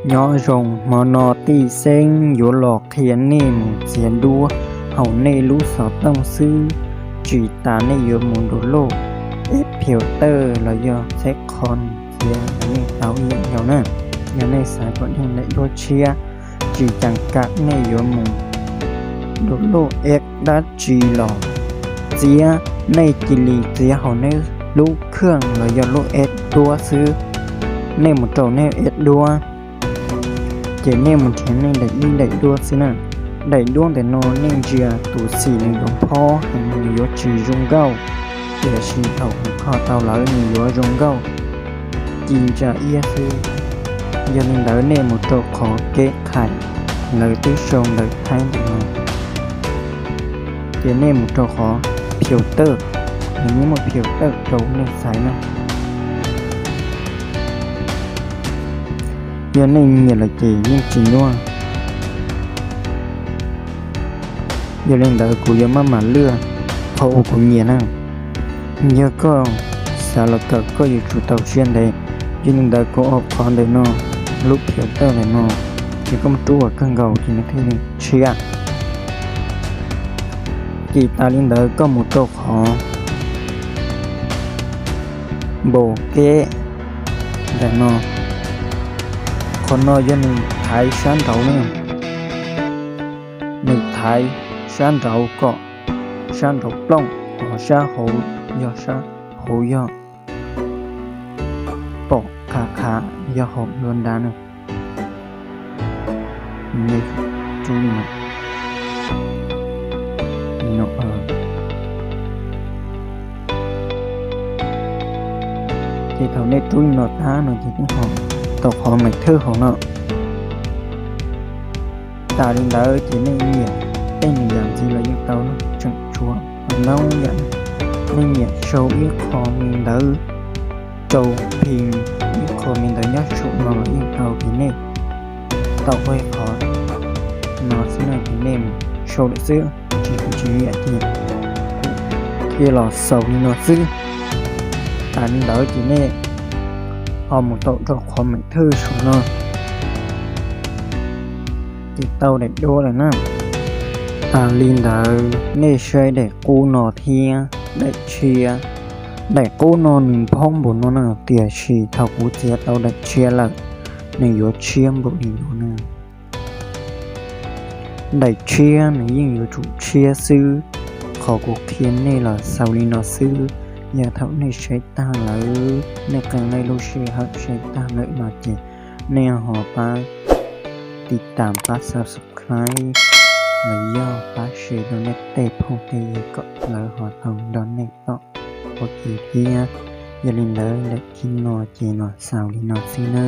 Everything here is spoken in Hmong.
Nyob zoo, hmo no Tij Xeeb yuav los qhia nej mus txiav duab hauv nej lub xov tooj xwb, tsis tas nej yuav mus download app filter los yog txheb qho txiav los yeej tau ib yam nkaus na. Yog nej xav kom nej daim duab tshiab, tsis tas kam nej yuav mus download app dab tsi los txiav, nej cia li txiav hauv nej lub khaj los yog lub app duab xwb. Nej mus rau nej app duab, ces nej mus nrhiav nej daim ib daim duab xwb na. Daim duab ntawm no nej ntsia tus xim nws yuav phob heev, nws yuav tsis zoo nkauj, tiam sis thaum kuv kho tau lawm nws yuav zoo nkauj ci ntsa iab xwb. Yog li ntawd nej mus rau qhov kev qhais lawv twb sau ntawv Thaib ntawm no, ces nej mus rau qhov filter, nws yeej muaj filter rau nej xaiv na. Yog nej nyiam lawm ces yeej tsis nyuaj. Yog li ntawd kuv yuav maj mam lwaj qhov uas kuv nyiam na. Yog koj xav los kawm koj yuav tsum tau siab ntev. Yog li ntawd kuv ua qhov ntawm no, lub filter ntawm no, ces koj mus rub ua kawg nkaus ces nws thiaj li tshiab. Ces tas li ntawd koj mus rau qhov npaum keb ntawm no. Qhov no yog nws thaiv sab nraud na, nws thaiv sab nraud kom sab nraud plooj, ho sab hauv yog sab hauv yog pom qhav qhav yog hauv dua nrad na. Ces thaum nej rub li no tag no ces nej ho tau qhov maim thwj hauv no. Tas li ntawd ces nej nyiam tej me yam ntxiv los yeej tau, tseem tshuav ntau yam. Nej nyiam sau ib qho me ntawv rau phim, ib qho me ntawv nyob saum no los yeej tau, ces nej tau ua qhov no xwb na, ces nej mus sau lawm xwb, tsis kuv tsis nyiam ces kuv thiaj los xaus li no xwb. Tas li ntawd ces nej ho mus tau rau qhov maim thwj saum no, ces tau daim duab lawm na. Tas li ntawd nej saib daim qub no thiab daim tshiab. Daim qub no nws phob npaum no na, tiam sis thaum kuv txiav tau daim tshiab lawm, nws yuav tshiab npaum li no na. Daim tshiab nws yeej yuav tsum tshiab xwb. Qhov kuv qhia nej los xaus li no xwb. Yog thaum nej saib tag lawm, nej qee nej lub sij hawm saib tag lawm no ces nej ho pab tiv tam, pab subscribe, los yog pab share rau nej tej phooj tej ywg kom lawv ho tau nrog nej tom ua ke thiab. Yog li ntawd daim thib no ces los xaus li no xwb na.